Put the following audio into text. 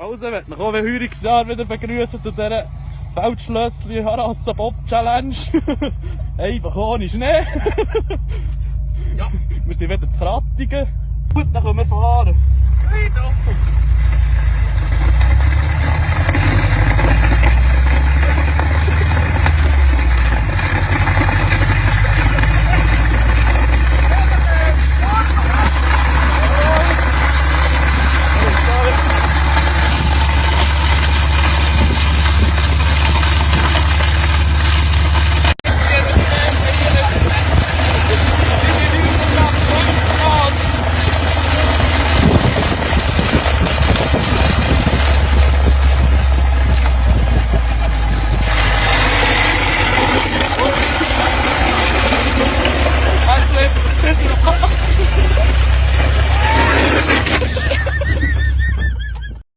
Also, ich möchte mich auch Heurungsjahr wieder begrüßen zu dieser Feldschlössli Harasso Bob Challenge. Einfach ohne Schnee. Ja. Wir sind wieder zu Krattigen. Gut, dann können wir fahren. Hey, doch.